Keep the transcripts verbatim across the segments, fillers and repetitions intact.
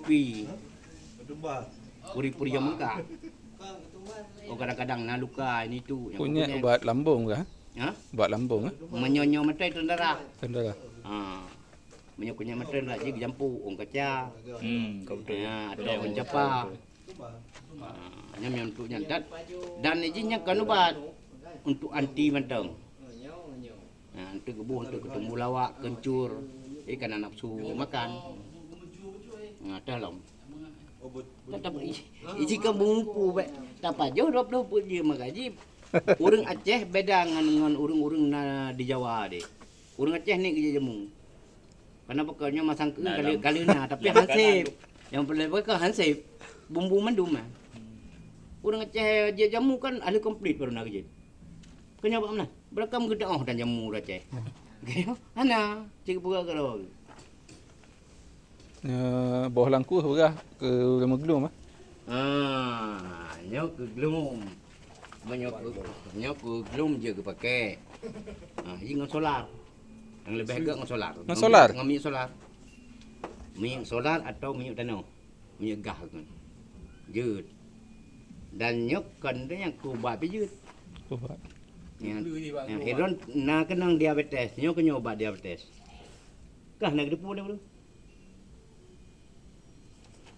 Pi. Puri-puri nyang meuka. Oh, kadang-kadang na luka ini tu. Kunyit ubat lambung kah? Ha? Ubat lambung, eh? Meunyoe nyoe meutai teudarah. Teudarah. Ha. Meunyoe kunyit meutai lah jih jampu, ôn kaca. Hmm, ka beutôi. Ya, atau ôn capa. Ha, nyan, nyan untuk nyan. Dan, dan jih nyan kan ubat untuk anti mantong. Ha, untuk geuboh, untuk keuteumbu lawak, keuncur. Jadi kana nafsu makan. Ha, teuh lom. Tetap i-, isi kamoe mupu bèk. Tapajoh dua ploh peuet jeuet meugaji. Ureueng Aceh beda ngon, ngon ureueng-ureueng na di Jawa deh. Ureueng Aceh ni geujak jamu. Karena bukan nyoe masang keu kali, kali na, tapi hansip. Yang boleh bukan hansip. Bumbu mandum ah. Ureueng Aceh jeuet jamu kan ahli komplit baru na geujeuet. Keu nyoe bak meunan. Berakam geudaoh dan jamu ureueng Aceh. Hana, cit peugah keudroe. Eh, boh langkuh peugah keu ureueng meuglum, eh? Ah, nyoe keu glum. Meunyoe keu, nyoe keu glum je geupakè. Ah, jih ngon solar. Nyang leubeh gèt ngon solar. Ngon solar? Ngon minyeuk solar. Minyeuk solar atau minyeuk tanoh. Minyeuk gas kan. Jeuet. Dan nyoe kon nyang keu ubat pih jeuet. Ubat. Nyang, nyang Iron na keunong diabetes, nyoe keu nyoe ubat diabetes. Kah na geuteupeue deh, Bro?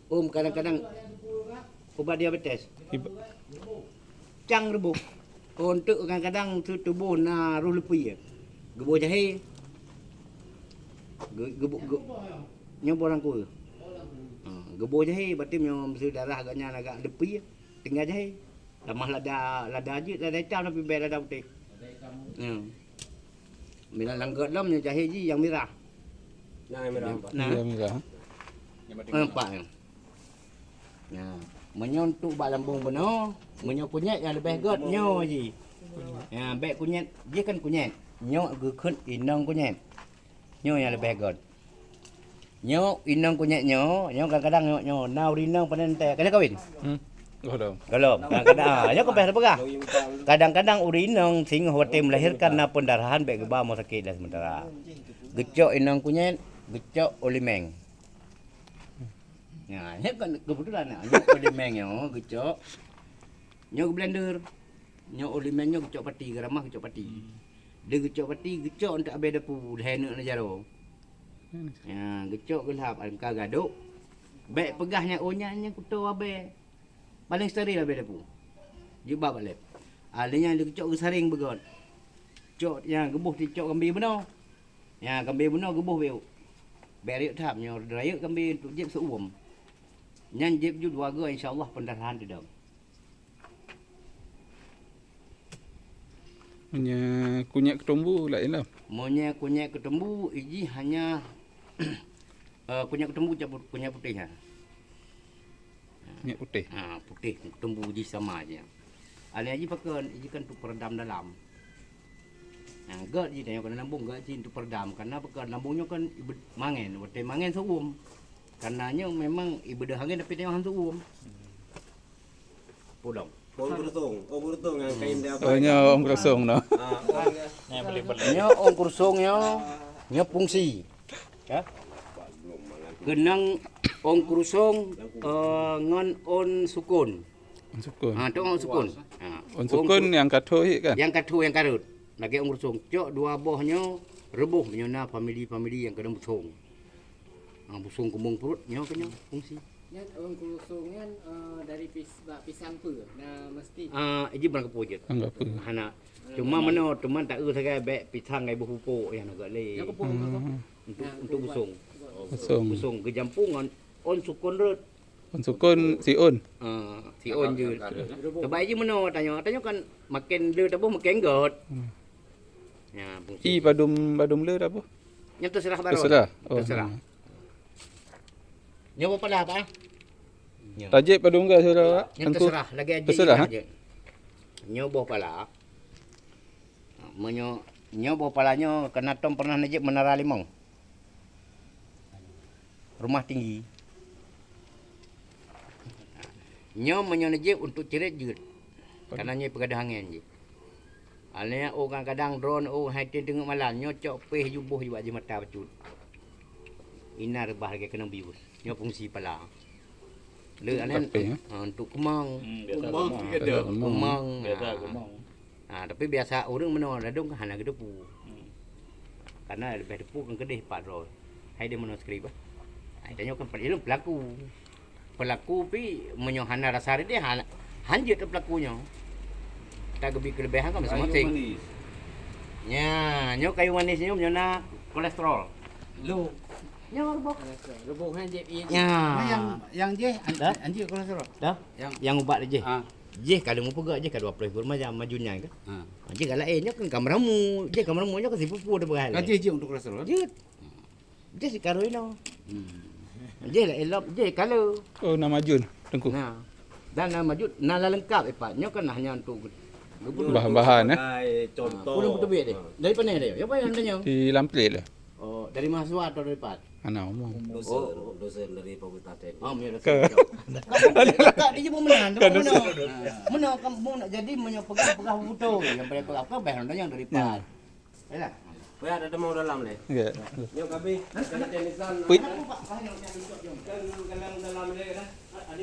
Om kadang-kadang ubat diabetes. Iba- Cang reuboh. Untuk kadang-kadang tu tuboh na roh leupie. Geuboh jahé. Ge-, geubo-, ge-, nyoe boh langkuh. Ha, geuboh jahé, berarti meunyoe miseue darah geuh nyan agak leupie, tinggai jahé. Tamah lada, lada jeuet, lada itam tapi bèk lada putéh. Ya. Bila langkot lom nyoe jahé jih nyang mirah. Nah, nyang mirah empat. Nah. Iya, mirah. Eh, empat nyoe. Nah, meunyoe untuk bak lambung bunoe, meunyoe kunyit nyang leubeh gèt nyoe jih. Ya, bèk kunyit, jih kan kunyit. Nyoe geukheun inong kunyit. Nyoe nyang leubeh gèt. Nyoe inong kunyit nyoe, nyoe kadang-kadang nyoe, nyoe na ureueng inong pandai teuntèe. Ka lheueh kawin? Hmm. Gohlom. Gohlom. Kadang-kadang, ah, nyoe keubah teupeugah. Kadang-kadang ureueng inong singoh watèe melahirkan na pendarahan bèk geuba rumoh sakét dah sementara. Geucok inong kunyit, geucok uleumeng. Nah, nyoe kan keubeutulan nah. Nyoe uleumeng nyoe geucok. Nyoe geublender. Nyoe uleumeng nyoe geucok pati, geuramah geucok pati. Hmm. Di geucok pati, geucok untuk abèe dapu, lhèe neuk na jaroe. Hmm. Ya, geucok geulhap, angka gadôk. Bèk peugah nyan, oh, nyan, nyan kuto abèe. Paléng steril abèe dapu. Jeuet ba bak lab. Ah, lheueh nyan geucok geusaréng beugèt. Cok, ya, geuboh ti cok kambé bunoe. Ya, kambé bunoe geuboh bèk. Bèk rayeuk that, nyoe rayeuk kambé untuk jieb seuuem. Nyan jieb ju dua goe, insya Allah pendarahan teudong. Meunyoe kunyit keutumbu laén lah. Meunyoe kunyit keutumbu, iji hanya, eh, kunyit keutumbu cak put-, kunyit putéh, ha. Kunyit putéh. Ha, putéh, keutumbu jih sama je. Alèh jih pakon, iji kan untuk peredam dalam. Nah, gèt jih tanyoe keunan lambung, gèt jih untuk peredam. Karena pakon lambung nyoe kan ibe-, mangen, watèe mangen seuuem. Karena nyoe memang ibeudôh angén tapi tanyoe han seuuem. Pudong. Ôn keurusong. Ôn keurusong nyang kain dia. Oh, nyoe ôn keurusong nyoe. Ah, ôn. Nyoe ôn keurusong nyoe, nyoe fungsi. Ya. Keunong ôn keurusong, eh, ngon ôn sukon. Ôn sukon. Ha, tu ôn sukon. Ha. Ôn sukon nyang ka tho kan? Nyang ka tho, nyang ka rhot. Lagèe ôn keurusong. Cok dua boh nyoe reuboh nyoe na famili-famili nyang keunong busong. Ha, busong keumong pruet nyoe keuh nyoe fungsi. Nyan ôn keurusong nyan, eh, dari pis-, bak pisang peue? Na meusti. Ah, iji barang kapeue jeuet. Barang kapeue. Hana. Cuma meunoe, teuma taeu sagai bèk pisang ngai boh pupuk nyan agak lé. Nyan keupeue ôn keurusong? Hmm. Untuk, untuk busong. Busong. Busong geujampu ngon ôn sukon rhot. Ôn sukon siôn. Ah, siôn jeuet. Sabab iji meunoe tanyoe, tanyoe kan maken le taboh maken gèt. Hmm. Ya, fungsi. I padum, padum le taboh? Nyan teuseurah baroe. Teuseurah. Oh, teuseurah. Hmm. Nyoe boh pala, Pak, eh? Nyoe. Tajieb padum gèt sira, Pak? Nyan teuseurah, lagèe jih. Teuseurah, ha? Nyoe boh pala. Meunyoe, nyoe boh pala nyoe keunan tom pernah neujép Menara Limong. Rumah Tinggi. Nyoe meunyoe neujép untuk ceuret jeuet. Karena nyoe peugadôh angén jih. Alèh nyan, oh, kadang-kadang droeneuh, oh, hai teungeut malam, nyoe cok péh ju boh ju bak jih mata bacut. Inan reubah lagèe keunong bius. Nyoe fungsi pala. Le aneuk, tapi, ya, ha, untuk keumang. Hmm, biasa keumang. Keumang. Keumang. Biasa, ha, keumang. Ha, tapi biasa ureueng meunoe ladôm kan hana geuteupeue. Hmm. Karena leubeh teupeue kan keudeh pat droe. Hai deh meunoe skrip, ah. Hai tanyoe kan pelaku. Pelaku pi meunyoe hana rasa rideh, hana, hanjeuet pelaku nyoe. Ka geubi keuleubehan kan masing-masing. Kayu manis. Nya, nyoe kayu manis nyoe meunyoe na kolesterol. Lu. Nyoe lubuk. Lubuk han jép ié. Nya. Nah, yang, yang jeh, an-, dah? Anjir kolesterol. Dah? Yang, yang ubat jeh. Ah. Jeh kalau meupeugah jeh ka dua puluh ribu macam maju nyan kan. Ah. Jeh galak eh nyoe kan kameramu. Jeh kameramu nyoe kan sipupu dah peugah. Ka jeh jeh untuk kolesterol. Jeh. Jeh si karo ino. Hmm. Jeh lah elok, jeh kalo. Oh, nama Jun, Teungku. Nah. Dan nama Jun, nah lah lengkap ipat. Nyoe kan hanya untuk bahan-bahan, eh. Sebagai contoh. Ulun beuteubiet deh. Dari mana dia? Siapa yang tanya? Di Lamplit lah. Oh, dari mahasiswa atau dari pat? Anak umum. Dosen, oh, dosen dari Fakultas Teknik. Oh, ya, dosen. Kakak dia pun menang, dia pun menang. Menang kamu nak jadi menyo pegang, pegang betul. Yang paling pegang kan bayar yang dari pat. Yalah. Weh, ada temu dalam ni. Ya. Nyoe kami, ada tenisan. Pui. Kan dalam dalam ni dah. Ada